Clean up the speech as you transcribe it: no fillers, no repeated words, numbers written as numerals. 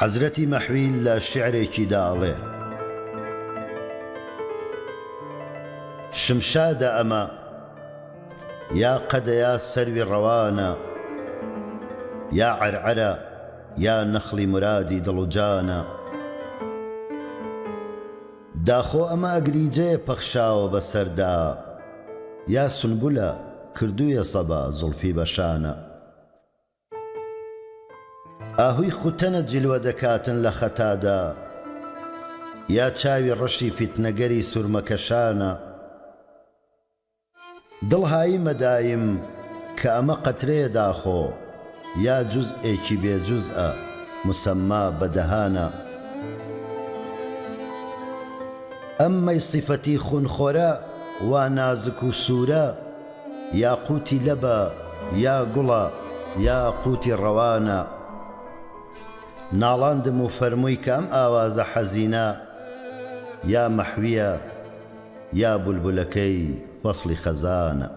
حەزرەتی مەحوی لە شیعرێکیدا ئەڵێ. شمشادە ئەمە یا قەدە یا سەروی ڕەوانە یا عەرعەرە یا نەخڵی مورادی دڵ و جانە. داخۆ ئەمە ئەگریجەیە پەخشاوە بە سەردا یا سونبولە کردوویە سەبا زوڵفی بە شانە. ئاهووی خوتەنە جلوە دەکاتن لە خەتادا یا چاوی ڕەشی فیتنەگەری سورمەکەشانە. دڵ هایمە دایم کە ئەمە قەترەیە داخۆ یا جوزئێکی بێ جوزئە موسەمما بە دەهانە. ئەم مەی سیفەتی خونخۆرە وا نازک و سوورە یا قوتی لەبە یا گوڵە یا قوتی ڕەوانە. ناڵاندم و فەرمووی کە ئەم ئاوازە حەزینە یا مەحویە یا بولبولەکەی فەسڵی خەزانە.